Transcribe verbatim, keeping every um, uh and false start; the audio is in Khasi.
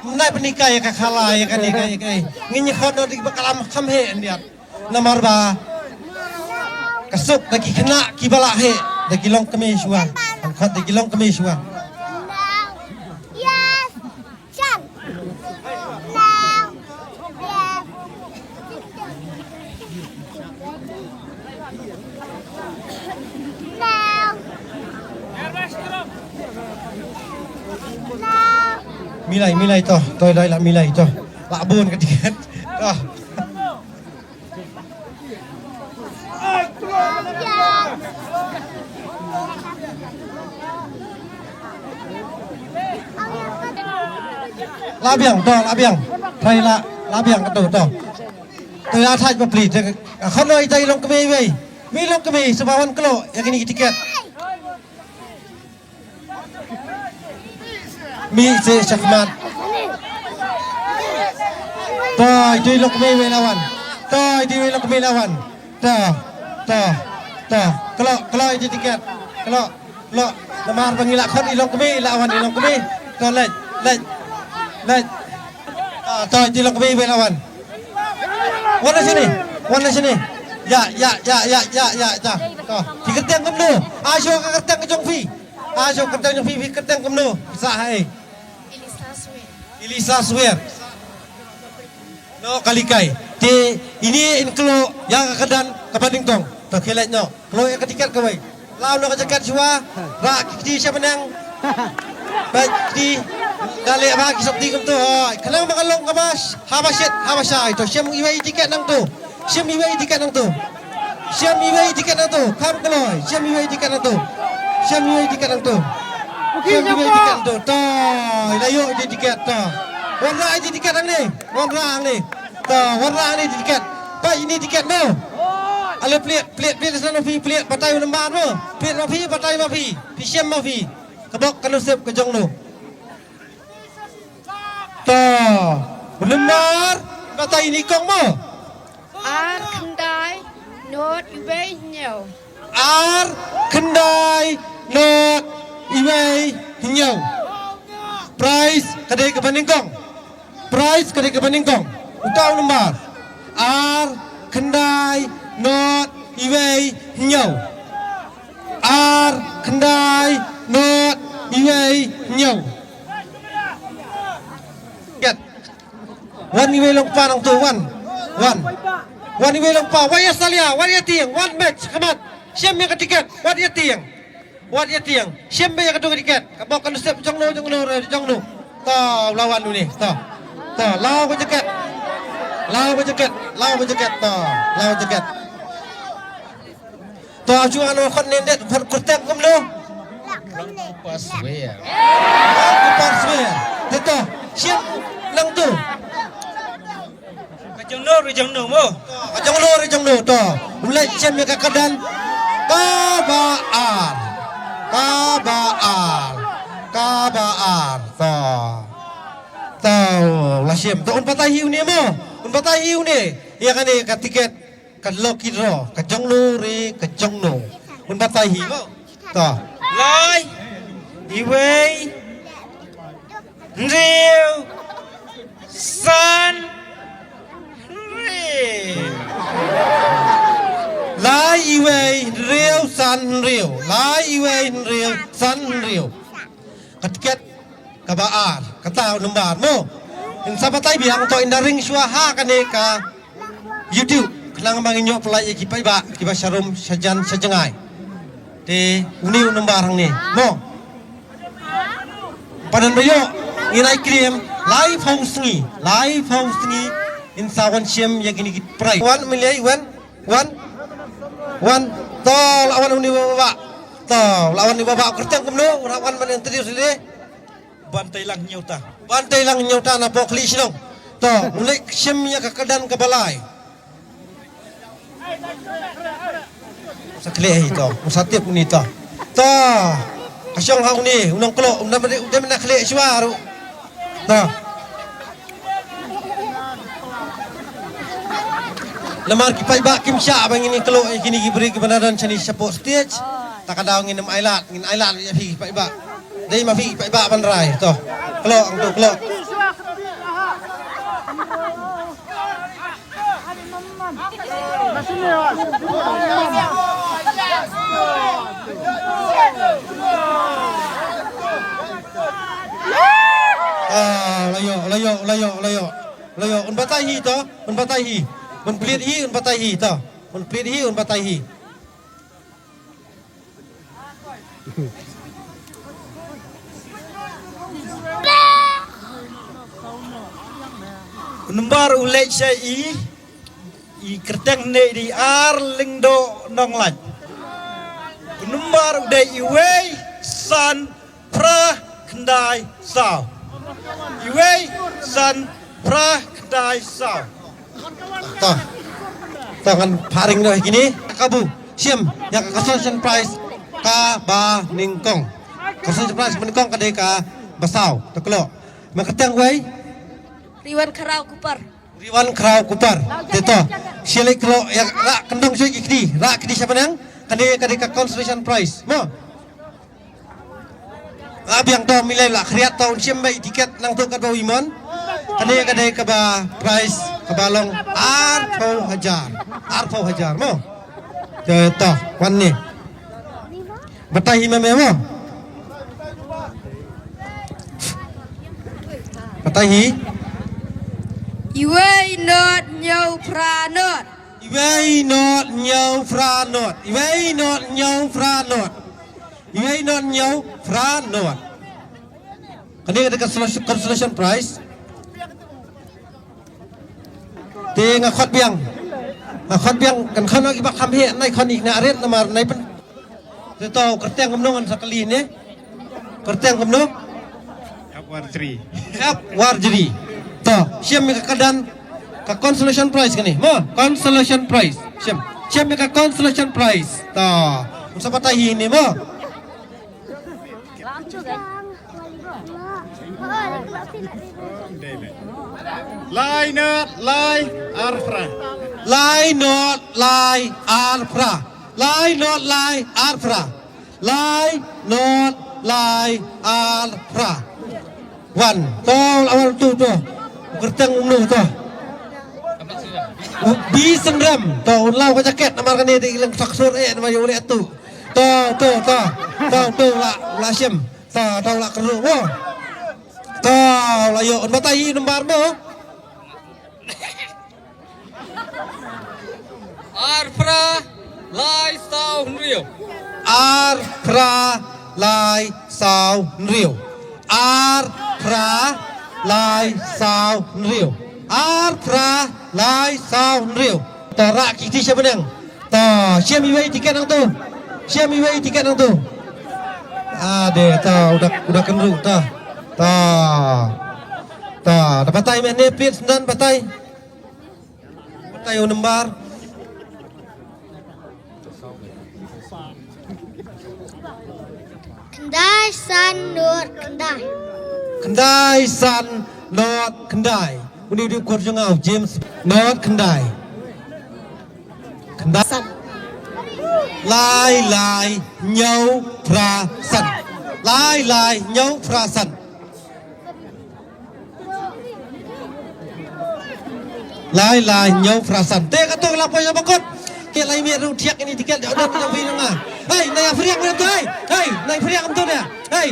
Nai pynhikai ïa ka khala ïa kane ka ïa ka. Ngin ïa khot noh da kiba klam kham heh ndiat. Namar ba ka suk da ki khynnah kiba lah heh, da ki longkmie shuwa. Ngan khot da ki longkmie shuwa. Milai, milai to, to, doi la milai to. La bun ka tiket. To. La biang to, la biang. Trai la, la biang ka to, to. To la thait ba pli, te ka khon noi tai long kmie wei. Mi long kmie, seba wan klo, ïa kini ki tiket. Mi se shakmat. Toi, dui lok mi wei lawan. Toi, dui lok mi lawan. Ta, ta, ta. Kelo, kelo iti tiket. Kelo, kelo. Namar ba ngi la khot i lok mi, lawan i lok mi. Ta lej, lej, lej. Ah, toi, iti lok mi wei lawan. Wan na sini, wan na sini. Ya, ya, ya, ya, ya, ya, ya. Ta. Ti kerteng kumno? Ah, shu ka kerteng ka jong phi. Ah, shu kyrteng jong phi, phi kyrteng kumno? Sa hai. Elisa Swer. Elisa Swer. No kalikai. Te ini in kelo ïa ka kyrdan kaba nyngkong. To khie leit noh. Kelo ïa ka tiket kawei. Law noh ka jaket shuwa. Ra ki kti sha bneng. Ba ki kti. Da leh ba ki sopti kumto. Hoi. Khnang ba ka long kaba sh-, haba shet, haba shai. To shem iwei i tiket nangto. Shem iwei i tiket nangto. Shem iwei i tiket nangto. Kham kloi. Shem iwei i tiket nangto. Shem iwei i tiket nangto. Shem iwei i tiket nangto. To. Ila ïoh i tiket to. Wanrah i tiket hangne. Wanrah hangne. To. Wanrah hangne i tiket. Peit ini tiket no. Ale pliet, pliet, pliet sana phi pliet. Batai u nambar no. Pliet ma phi, batai ma phi. Phi shem ma phi. Ka bok ka nusip ka jong no. To, u nambar, batai ini kong mo. Ar khyndai, not iwei hynñiew. Ar khyndai, not iwei hynñiew. Prize, ka dei kaba nyngkong. Prize, ka dei kaba nyngkong. Uta u nambar. Ar khyndai, not iwei hynñiew. Ar khyndai, not iwei hynñiew. Kat. Wan iwei long pa nangto, wan. Wan. Wan iwei long pa, wan ïa salia, wan ïa tieng, wan match, khmat. Shem ïa ka tiket, wan ïa tieng. Wan ïa tieng. Shem ïa ka tu ka tiket. Ka bok ka nusip jong no, jong no, jong no. To, la wan une, to. To, law ka jaket. Law ka jaket, law ka jaket, to. Law ka jaket. To, achu ano khot ne det, khot kyrteng kumno? Password. Password. Te to, shem nangto. Ka jong no, ri jong no mo. Ka jong no, ri jong no to. Um leit shem ïa ka kyrdan. Kaba ar. Kaba ar. Kaba ar. To. To, la shem. To, un batai hi une mo. Un batai hi une. Ïa kane ka tiket. Ka lucky draw, ka jong no re, ka jong no. Un batai hi mo. To. Lai, iwei, hynriew, san, hynriew. Lai, iwei, hynriew, san, hynriew. Lai, iwei, hynriew, san, hynriew. Ka tiket kaba ar, kata u nambar mo. In sa batai biang to in da ring shuwa ha kane ka YouTube. Khnang ba ngin ïoh pynlait ïa ki paidbah kiba sharum shajan shajngai. Te une u nambar hangne mo. Padan ba ïoh ngin ai krim lai phew sngi, lai phew sngi in sa wan shem ïa kine ki prize. Wan milai wan. Wan. Wan. To, la wan uni baba. To, la wan uni baba. Kyrteng kumno, la wan ban introduce le. Ban tai lang nyauta. Ban tai lang nyauta na pok li shnong. To, u leh shem ïa ka kyrdan kaba lai. Sa khleh hi to, u sa tip uni to. To, ka shong ha uni, u nongklo, u na, u na khleh shwa ruh. To. Namar ki paidbah kim shah ba ngin ïa khleh ïa kine ki briew kiba na don shane shapoh stage. Ta ka daw ngin ym ailad, ngin ailad ïa phi ki paidbah. Dei ma phi ki paidbah ban rai. To. Khleh, ang to khleh. Ah, la ïoh, la ïoh, la ïoh, la ïoh. La ïoh, un batai hi to, un batai hi. Un plie hi, un batai hi to. Un plie hi, un batai hi. Number u leit sha i, i kyrteng ne di Ar Lyngdoh Nonglait. Number u dei iwei san phra khyndai saw. Iwei san phra khyndai saw. Ta. Ta ngan pharing noh kine. Kabu. Shim. Ïa ka consolation prize kaba nyngkong. Consolation prize ba nyngkong ka dei kaba saw. Ta klo. Ma kyrteng wei. Riwan Khraw Kupar. Riwan Khraw Kupar. Te to. Shilai klo ïa ra kyndong shuh ki kdi. Ra kdi sha bneng. Kane ka dei ka consolation prize. Mo. Nga biang to milai la khriat to un shim bai tiket nang to katba wi mon. Kane ka dei kaba prize kaba long arphew hajar. Arphew hajar mo. Te to wan ni. Batai hi meme mo. Batai hi. Iwei not nyau phra not. Iwei not nyau phra not. Iwei not nyau phra not. Iwei not nyau phra not. Kane ka dei ka consolation, consolation prize. Te nga khot biang. Nga khot biang kan khot ki ba kham he nai khot ni na ret namar nai pen. Te to kyrteng kumno ngan sa kali ne. Kyrteng kumno. F one three. F one three. To, shim ka kadan ka consolation prize kane. Mo, consolation prize. Shim. Shim ka consolation prize. To. Sa batai hi ni mo. Lai not lai arphra. Lai not lai arphra. Lai not lai arphra. Lai not lai arphra. Wan. To la wan tu to. Kyrteng umnu to. Bi sendram to un lau ka jaket namar kane dei leng saksur eh namar yu le tu. To to to. To to la la shim. To to la kru. Wo. To la yu un batai number mo. Arphra lai saw hynriew. Arphra lai saw hynriew. Arphra lai saw hynriew. Arphra lai saw hynriew. To ra ki ti sha bneng. To shim iwei tiket nang tu. Shim iwei tiket nang tu. Ade to udah udah kynru to. To. To da batai me ne pit nan batai. Batai u number. Khyndai san not khyndai. Khyndai san not khyndai. Uni di kur jong nga u James not khyndai. Khyndai san. Lai lai nyau phra san. Lai lai nyau phra san. Lai lai nyau phra san. Te ka tong la poi bakot. Ke lai me ru thiak ini tiket ja don na phi nga. Hei, nai afriak me tu hei. Hei, nai afriak me tu dia. Hei.